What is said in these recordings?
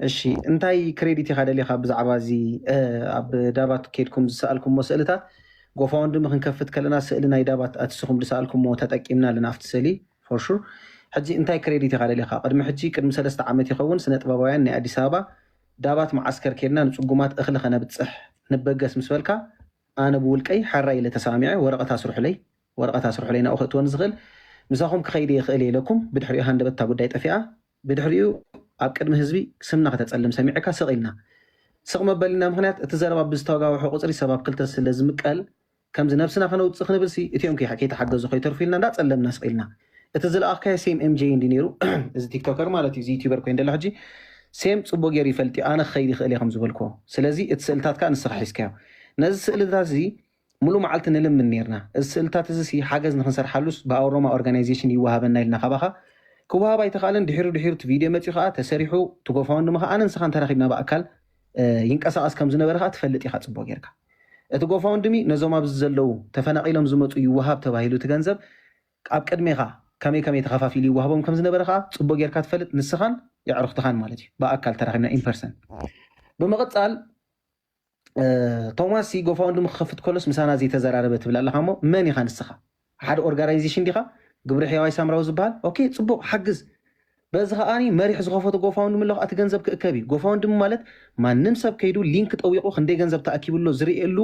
እሺ፣ እንታይ ክሬዲት ኢኻ ደሊኻ ብዛዕባ እዚ ኣብ ዳባት ከይድኩም ዝሰኣልኩሞ ስእልታት? ጎፋውንድሚ ክንከፍት ከለና ስእሊ ናይ ዳባት ኣትስኹም ዝሰኣልኩሞ ተጠቂምና ኣለና ኣብቲ ስእሊ። ፎር ሹር። ሕጂ እንታይ ክሬዲት ኢኻ ደሊኻ? ቅድሚ ሕጂ ቅድሚ ሰለስተ ዓመት ይኸውን ስነ ጥበባውያን ናይ ኣዲስ ኣበባ ዳባት መዓስከር ከይድና ንፅጉማት እኽሊ ከነብፅሕ ንበገስ ምስ በልካ፣ ኣነ ብውልቀይ ሓራይ ኢለ ተሰማሚዐ፣ ወረቐት ኣስርሑለይ፣ ወረቐት ኣስርሑለይ ናብኡ ከእትወኒ ዝኽእል፣ ምሳኹም ክኸይድ እየ ክእል እየ ኢለኩም። ብድሕሪኡ ሃንደበታ ጉዳይ ጠፊኣ። ብድሕሪኡ ኣብ ቅድሚ ህዝቢ ስምና ከተፀልም ሰሚዕካ ስቕ ኢልና። ስቕ መበልና ምኽንያት እቲ ዘረባ ብዝተጋውሖ ቁፅሪ ሰብ ኣብ ክልተ ስለ ዝምቀል፣ ከምዚ ነብስና ከነውፅእ ክንብል ሲ እቲኦም ከይ- ከይተሓገዙ ከይተርፉ ኢልና እንዳፀለምና ስቕ ኢልና። እቲ ዝለኣኽካዮ ሴም ኤምጄ እንዲ ነይሩ። እዚ ቲክቶከር ማለት እዩ፣ እዚ ዩቲዩበር ኮይኑ ደሎ ሕጂ። ሴም ፅቡቅ ገይሩ ይፈልጥ እዩ ኣነ ክኸይድ ይኽእል እየ ከም ዝበልክዎ። ስለዚ እቲ ስእልታት ከዓ ንስኻ ሒዝካዮ። ነዚ ስእልታት እዚ ሙሉ መዓልቲ ንልምን ነርና። እዚ ስእልታት እዚ ሲ ሓገዝ ንክንሰርሓሉስ ብኣውሮማ ኦርጋናይዜሽን ይወሃበና ኢልና ካባኻ ክወሃብ ኣይተኻልን። ድሒሩ ድሒሩ እቲ ቪድዮ መፂኡ ከዓ ተሰሪሑ፣ እቲ ጎፋውንድሚ ከዓ ኣነ ንስኻን ተራኺብና ብኣካል ይንቀሳቐስ ከም ዝነበረ ከዓ ትፈልጥ ኢኻ ፅቡቅ ጌርካ። እቲ ጎፋውንድሚ ነዞም ኣብዚ ዘለዉ ተፈናቒሎም ዝመፁ ይወሃብ ተባሂሉ እቲ ገንዘብ ኣብ ቅድሜኻ ከመይ ከመይ ተኸፋፊሉ ይወሃቦም ከም ዝነበረ ከዓ ፅቡቅ ጌርካ ትፈልጥ፣ ንስኻን የዕርኽትኻን ማለት እዩ፣ ብኣካል ተራኺብና ኢንፐርሰን። ብምቕፃል ቶማስ ሲ ጎፋውንድሚ ክኸፍት ከሎስ ምሳና ዘይተዘራረበ ትብል ኣለኻ እሞ መን ኢኻ ንስኻ? ሓደ ኦርጋናይዜሽን ዲኻ? ግብረ ሕያዋይ ሳምራዊ ዝበሃል? ኦኬ፣ ፅቡቕ፣ ሓግዝ። በዚ ከዓኒ መሪሕ ዝኸፈቶ ጎፋውንድሚ ኣሎ፣ እቲ ገንዘብ ክእከብ እዩ። ጎፋውንድሚ ማለት ማንም ሰብ ከይዱ ሊንክ ጠዊቑ ክንደይ ገንዘብ ተኣኪቡ ኣሎ ዝርእየሉ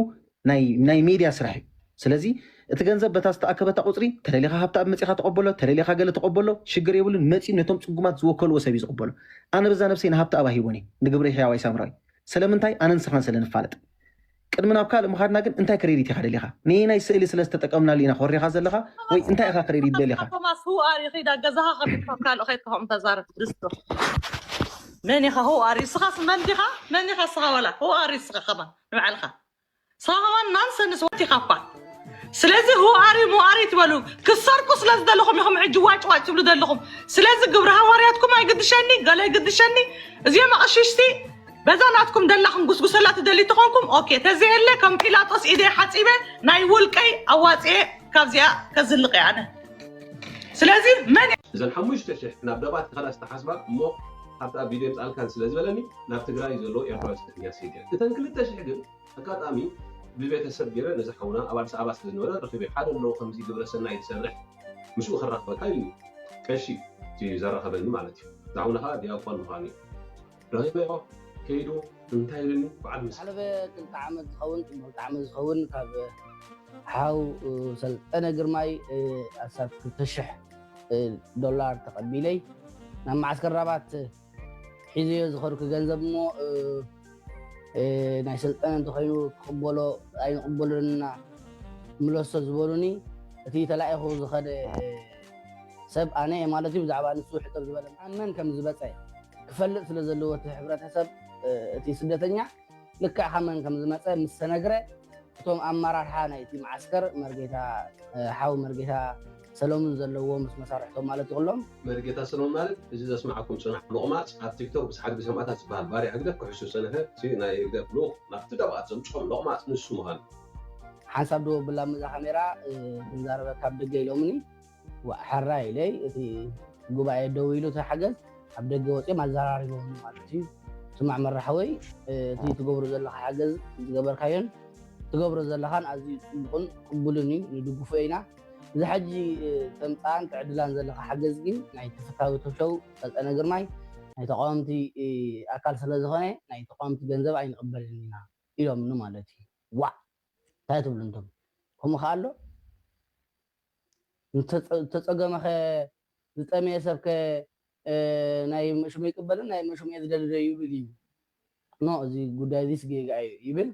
ናይ ናይ ሜድያ ስራሕ እዩ። ስለዚ እቲ ገንዘብ በታ ዝተኣከበታ ቁፅሪ ተደሊኻ ሃብቲ ኣብ መፂኻ ተቐበሎ፣ ተደሊኻ ገለ ተቐበሎ፣ ሽግር የብሉን። መፂኡ ነቶም ፅጉማት ዝወከልዎ ሰብ እዩ ዝቕበሎ። ኣነ በዛ ነብሰይ ንሃብቲ ኣብ ኣሂቦን እየ ንግብረ ሕያዋይ ሳምራዊ። ስለምንታይ? ኣነ ንስኻን ስለ ንፋለጥ። ቅድሚ ናብ ካልእ ምኻድና ግን እንታይ ክሬዲት ኢኻ ደሊኻ? ንናይ ስእሊ ስለ ዝተጠቀምናሉ ኢና ኮሪኻ ዘለኻ ወይ እንታይ ኢኻ ክሬዲት ደሊኻ? ቶማስ፣ who are you? ኺዳ ገዛኻ ከፊትካ ካልእ ኸይድካ ከምኡ ተዛረብ። ድስቶ። መን ኢኻ? Who are you? ንስኻስ መን ዲኻ? መን ኢኻ ንስኻ? ዋላ who are you ንስኻ ከማን ንባዕልኻ? ንስኻ ከማን ናንሰንስ ወቲኻ እኳ። ስለዚ who are you? Who are you ትበሉ። ክትሰርቁ ስለ ዝደለኹም ኢኹም ሕጂ ዋጭ ዋጭ ትብሉ ዘለኹም። ስለዚ ግብረ ሃዋርያትኩም ኣይግድሸኒ፣ ገለ ኣይግድሸኒ። እዚኦም ኣቕሽሽቲ በዛ ናትኩም ደላ ክንጉስጉሰላ ትደሊ ተኾንኩም፣ ኦኬ፣ ተዘየለ ከም ጲላጦስ ኢደይ ሓጺበ ናይ ውልቀይ ኣዋጽኤ ካብዚኣ ከዝልቕ እየ ኣነ። ስለዚ መን እዘን ሓሙሽተ ሽሕ ናብ ደባት ክኸዳ ዝተሓስባ እሞ ኣብታ ቪድዮ የምፅኣልካን ስለ ዝበለኒ ናብ ትግራይ ዘሎ ኤርትራዊ ስደተኛ ስኢደ። እተን ክልተ ሽሕ ግን ኣጋጣሚ ብቤተሰብ ገይረ ነዚ ሓውና ኣብ ኣዲስ ኣበባ ስለ ዝነበረ ረኺበ። ሓደ ኣሎ ከምዚ ግብረ ሰናይ ዝሰርሕ፣ ምስኡ ከራኽበካ ኢሉኒ። ቀሺ እቲ ዘራኸበኒ ማለት እዩ። እዚ ሓውና ከዓ ዲያቆን ምዃኑ እዩ። ረኺበዮ ከይዱ እንታይ ኢሉኒ በዓል ምስ ሓለፈ ክልተ ዓመት ዝኸውን፣ ክልተ ዓመት ዝኸውን ካብ ሓው ሰልጠነ ግርማይ ኣሳብ ክልተ ሽሕ ዶላር ተቐቢለይ ናብ ማዓስከር ዳባት ሒዘዮ ዝኸድኩ ገንዘብ እሞ፣ እ፣ እ፣ ናይ ሰልጠነ እንተኾይኑ ክቕበሎ ኣይንቕበሎን ኢና ምለሶ ዝበሉኒ፣ እቲ ተላኢኹ ዝኸደ፣ እ፣ ሰብ ኣነ እየ ማለት እዩ። ብዛዕባ ንሱ ሕጽር ዝበለ ኣብ መን ከም ዝበጸ ክፈልጥ ስለ ዘለዎ እቲ ሕብረተሰብ፣ እ፣ እቲ ስደተኛ ልክዕ ካብ መን ከም ዝመጸ ምስ ተነግረ፣ እቶም ኣመራርሓ ናይቲ መዓስከር መርጌታ፣ እ፣ ሓው መርጌታ ሰሎሙን ዘለዎ ምስ መሳርሕቶም ማለት ይኽሎም። መርጌታ ሰሎሙን ማለት እዚ ዘስማዓኩም ጽናሕ ሎቕማጽ ኣብ ቲክቶክ ብሰሓት ብሰማእታት ዝበሃል ባርያ ህግደፍ ክሕሱ ዝጸንሐ እቲ ናይ ህግደፍ ልኡኽ ናብቲ ደባት ዘምጽኦም ሎቕማጽ ንሱ ምዃኑ። ሓንሳብ ደው ኣብላ እዛ ካሜራ፣ እ፣ ክንዛረበካ ኣብ ደገ ኢሎምኒ። ዋእ ሕራይ ኢለይ፣ እቲ ጉባኤ ደው ኢሉ እቲ ሓገዝ ኣብ ደገ ወጺኦም ኣዘራሪቦምኒ ማለት እዩ። ስማዕ መራሕወይ፣ እ፣ እቲ ትገብሮ ዘለኻ ሓገዝ ዝገበርካዮን ትገብሮ ዘለኻን ኣዝዩ ጽቡቕን ቅቡልን እዩ፣ ንድግፎ ኢና። እዚ ሕጂ፣ እ፣ ተምጽኣን ትዕድላን ዘለኻ ሓገዝ ግን ናይ ተፈታዊ ቶሾው ሰልጠነ ግርማይ ናይ ተቃወምቲ፣ እ፣ ኣካል ስለ ዝኾነ ናይ ተቃወምቲ ገንዘብ ኣይንቕበልን ኢና ኢሎምኒ ማለት እዩ። ዋእ እንታይ ትብሉ እንቶም? ከምኡ ከኣ ኣሎ? እንተ-፣ እንተጸገመኸ ዝጠመየ ሰብከ፣ እ፣ ናይ መሽሙ ይቅበልን ናይ መሽሙ እየ ዝደሊ ዶ ይብል እዩ። ኖ፣ እዚ ጉዳይ እዚስ ጌጋ እዩ ይብል።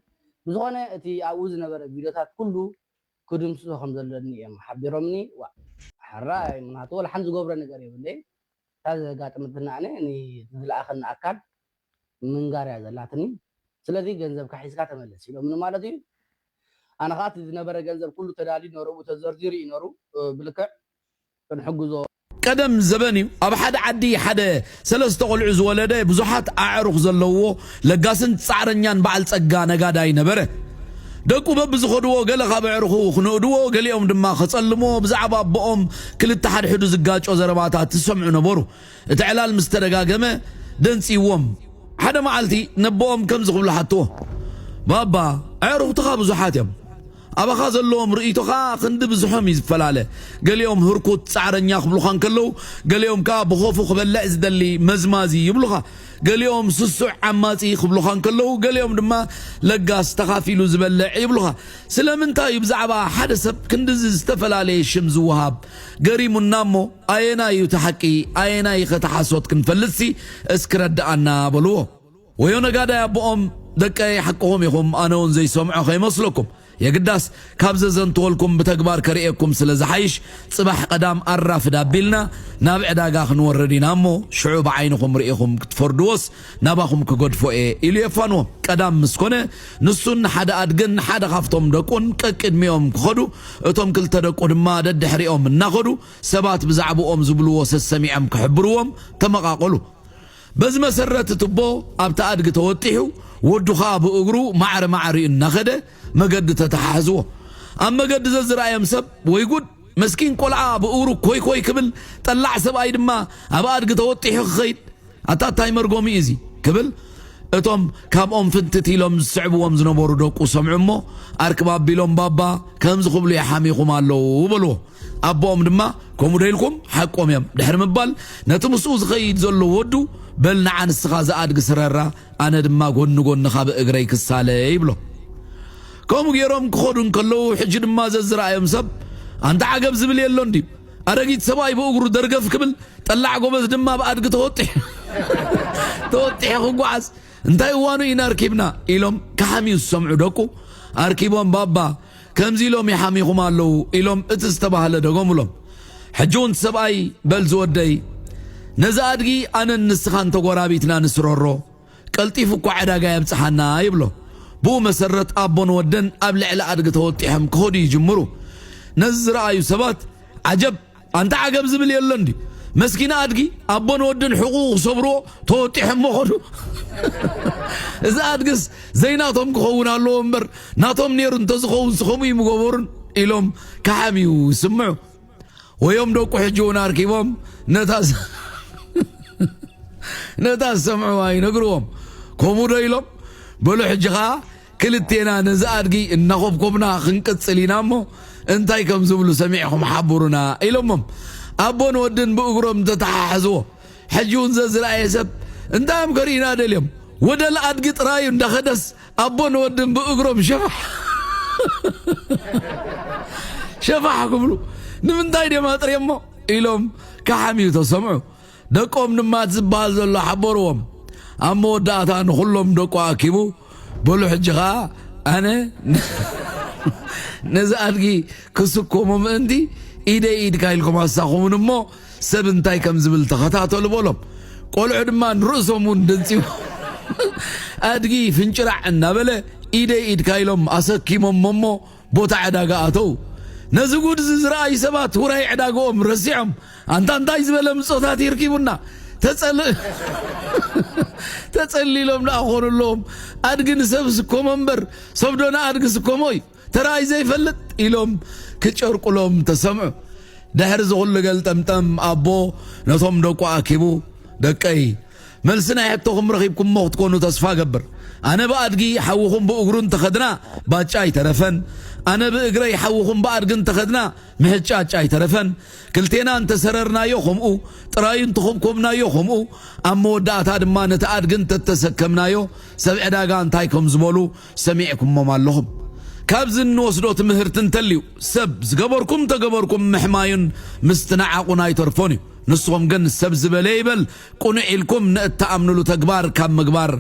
ብዝኾነ እቲ ኣብኡ ዝነበረ ቪድዮታት ኩሉ ክድምስሶ ከም ዘለኒ እዮም ሓቢሮምኒ። ዋእ፣ ሕራይ ምኽንያቱ ወላ ሓንቲ ዝገብሮ ነገር የብለይን። እታ ዘጋጠመትና ኣነ ንዝለኣኸኒ ኣካል ምንጋር እያ ዘላትኒ። ስለዚ ገንዘብካ ሒዝካ ተመለስ ኢሎምኒ ማለት እዩ። ኣነ ኸዓ እቲ ዝነበረ ገንዘብ ኩሉ ተዳልዩ ነሩ፣ ተዘርዚሩ እዩ ነሩ፣ እ፣ ብልክዕ ክንሕግዞ። ቀደም ዘበን እዩ። ኣብ ሓደ ዓዲ ሓደ ሰለስተ ቆልዑ ዝወለደ ብዙሓት ኣዕሩኽ ዘለዎ ለጋስን ጻዕረኛን በዓል ጸጋ ነጋዳይ ነበረ። ደቁ በብዝኸድዎ ገለ ካብ ኣዕሩኹ ክንእድዎ፣ ገሊኦም ድማ ከጸልምዎ፣ ብዛዕባ ኣቦኦም ክልተ ሓድሕዱ ዝጋጮ ዘረባታት ዝሰምዑ ነበሩ። እቲ ዕላል ምስ ተደጋገመ ደንጽይዎም። ሓደ መዓልቲ ነቦኦም ከምዚ ክብሉ ሓትዎ፣ "ባባ፣ ኣዕሩኽትኻ ብዙሓት እዮም። ኣባኻ ዘለዎም ርእይቶ ኸኣ ክንዲ ብዝሖም እዩ ዝፈላለ። ገሊኦም ህርኩት ጻዕረኛ ክብሉኻ እንከለዉ፣ ገሊኦም ከኣ ብኾፉ ክበልዕ ዝደሊ መዝማዚ ይብሉኻ። ገሊኦም ስሱዕ ዓማጺ ክብሉኻ እንከለዉ፣ ገሊኦም ድማ ለጋስ ተኻፊሉ ዝበልዕ ይብሉኻ። ስለምንታይ እዩ ብዛዕባ ሓደ ሰብ ክንድዚ ዝተፈላለየ ሽም ዝወሃብ? ገሪሙና እሞ፣ ኣየናይ እዩ እቲ ሓቂ፣ ኣየናይ ኸ እቲ ሓሶት ክንፈልጥሲ እስኪ ረድኣና?" በልዎ። ወዮ ነጋዳይ ኣቦኦም፣ "ደቀይ ሓቅኹም ኢኹም፣ ኣነ እውን ዘይሰምዖ ከይመስለኩም። የግዳስ ካብ ዘዘንትወልኩም ብተግባር ከርእየኩም ስለ ዝሓይሽ፣ ጽባሕ ቀዳም ኣራፍድ ኣቢልና ናብ ዕዳጋ ክንወርድ ኢና እሞ፣ ሽዑ ብዓይንኹም ርኢኹም ክትፈርድዎስ ናባኹም ክገድፎ እየ" ኢሉ የፋንዎም። ቀዳም ምስ ኮነ፣ ንሱን ሓደ ኣድግን ሓደ ካብቶም ደቁን ቀቅድሚኦም ክኸዱ፣ እቶም ክልተ ደቁ ድማ ደድሕሪኦም እናኸዱ፣ ሰባት ብዛዕባኦም ዝብልዎ ሰሰሚዖም ክሕብርዎም ተመቓቐሉ። በዚ መሰረት፣ እቲ ኣቦ ኣብቲ ኣድጊ ተወጢሑ፣ ወዱ ኸኣ ብእግሩ ማዕረ ማዕሪኡ እናኸደ መገዲ ተተሓሕዝዎ። ኣብ መገዲ ዘዝረኣዮም ሰብ፣ "ወይ ጉድ! መስኪን ቆልዓ ብእግሩ ኮይ ኮይ ክብል፣ ጠላዕ ሰብኣይ ድማ ኣብ ኣድጊ ተወጢሑ ክኸይድ፣ ኣታ እንታይ መርጎም እዩ እዚ?" ክብል፣ እቶም ካብኦም ፍንትት ኢሎም ዝስዕብዎም ዝነበሩ ደቁ ሰምዑ እሞ፣ ኣርክብ ኣቢሎም፣ "ባባ፣ ከምዚ ክብሉ ይሓሚኹም ኣለዉ" በልዎ። ኣቦኦም ድማ፣ "ከምኡ ዶ ኢልኩም? ሓቆም እዮም" ድሕሪ ምባል፣ ነቲ ምስኡ ዝኸይድ ዘሎ ወዱ፣ "በል ንዓ ንስኻ ዝኣድጊ ስረራ፣ ኣነ ድማ ጎኒ ጎንኻ ብእግረይ ክሳለ" ይብሎ። ከምኡ ገይሮም ክኸዱ እንከለዉ፣ ሕጂ ድማ ዘዝረኣዮም ሰብ፣ "ኣንታ ዓገብ ዝብል የሎን ድዩ? ኣረጊት ሰብኣይ ብእግሩ ደርገፍ ክብል፣ ጠላዕ ጎበዝ ድማ ብኣድጊ ተወጢሑ፣ ተወጢሑ ክጓዓዝ፣ እንታይ እዋኑ ኢና ኣርኪብና?" ኢሎም ክሓምዩ ዝሰምዑ ደቁ፣ ኣርኪቦም፣ "ባባ፣ ከምዚ ኢሎም ይሓሚኹም ኣለዉ" ኢሎም እቲ ዝተባህለ ደገሙሎም። ሕጂ እውን እቲ ሰብኣይ፣ "በል ዝወደይ፣ ነዚ ኣድጊ ኣነን ንስኻን ተጎራቢትና ንስረሮ፣ ቀልጢፉ እኳ ዕዳጋ የብጽሓና" ይብሎ። ብኡ መሰረት ኣቦን ወደን ኣብ ልዕሊ ኣድጊ ተወጢሖም ክኸዱ ይጅምሩ። ነዚ ዝረኣዩ ሰባት፣ "ዓጀብ! ኣንታ ዓገብ ዝብል የሎን ድዩ? መስኪን ኣድጊ፣ ኣቦን ወድን ሕቑኡ ክሰብርዎ ተወጢሖሞ ኸዱ። እዚ ኣድግስ ዘይናቶም ክኸውን ኣለዎ እምበር፣ ናቶም ነይሩ እንተዝኸውንስ ከምኡ ኣይምገበሩን" ኢሎም ክሓምዩ ይስምዑ። ወዮም ደቁ ሕጂ እውን ኣርኪቦም ነታ ዝ-፣ ነታ ዝሰምዕዋ ይነግርዎም። "ከምኡ ዶ?" ኢሎም፣ "በሉ ሕጂ ኸኣ ክልቴና ነዚ ኣድጊ እናኾብኮብና ክንቅጽል ኢና እሞ፣ እንታይ ከም ዝብሉ ሰሚዕኹም ሓብሩና" ኢሎሞም። ኣቦን ወድን ብእግሮም ተተሓሕዝዎ። ሕጂ እውን ዘዝረኣየ ሰብ፣ እንታይ እዮም ከርእዩና ደልዮም? ወደል ኣድጊ ጥራዩ እንዳኸደስ፣ ኣቦን ወድን ብእግሮም ሸፋሕ፣ ሸፋሕ ክብሉ፣ "ንምንታይ ድዮም ኣጥርዮሞ?" ኢሎም ክሓምዩ ተሰምዑ። ደቆም ድማ እቲ ዝበሃል ዘሎ ሓበርዎም። ኣብ መወዳእታ ንኹሎም ደቁ ኣኪቡ፣ "በሉ ሕጂ ኸኣ ኣነ ነዚ ኣድጊ ክስከሞ ምእንቲ፣ ኢደይ ኢድካ ኢልኩም ኣሳኹሙኒ እሞ፣ ሰብ እንታይ ከም ዝብል ተኸታተሉ" በሎም። ቆልዑ ድማ ንርእሶም እውን ደንጺቦም፣ ኣድጊ ፍንጭራዕ እናበለ፣ "ኢደይ ኢድካ" ኢሎም ኣሰኪሞሞ እሞ፣ ቦታ ዕዳጋ ኣተው። ነዚ ጉድ እዚ ዝረኣዩ ሰባት ውራይ ዕዳግኦም ረሲዖም፣ "ኣንታ እንታይ ዝበለ ምጾታት ይርኪቡና? ተጸል-፣ ተጸሊሎም ደኣ ኾኑ ኣለዎም። ኣድጊ ንሰብ ስኮሞ እምበር፣ ሰብ ዶ ንኣድጊ ስኮሞ እዩ? ተራእዩ ዘይፈልጥ?" ኢሎም ክጨርቁሎም ተሰምዑ። ድሕሪ እዚ ኹሉ ገልጠምጠም፣ ኣቦ ነቶም ደቁ ኣኪቡ፣ "ደቀይ፣ መልሲ ናይ ሕቶኹም ረኺብኩሞ ክትኮኑ ተስፋ እገብር። ኣነ ብኣድጊ፣ ሓውኹም ብእግሩ እንተኸድና ባጫ ኣይተረፈን። ኣነ ብእግረይ፣ ሓውኹም ብኣድጊ እንተኸድና ምሕጫጫ ኣይተረፈን። ክልቴና እንተሰረርናዮ ከምኡ፣ ጥራዩ እንተኾብኮብናዮ ከምኡ፣ ኣብ መወዳእታ ድማ ነቲ ኣድጊ እንተተሰከምናዮ፣ ሰብ ዕዳጋ እንታይ ከም ዝበሉ ሰሚዕኩሞም ኣለኹም። ካብዚ እንወስዶ ትምህርቲ እንተልዩ፣ ሰብ ዝገበርኩም ተገበርኩም ምሕማዩን ምስትንዓቑን ኣይተርፎን እዩ። ንስኹም ግን ሰብ ዝበለ ይበል፣ ቅኑዕ ኢልኩም ንእትኣምንሉ ተግባር ካብ ምግባር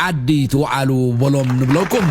ዓዲ ትውዓሉ በሎም ንብለኩም።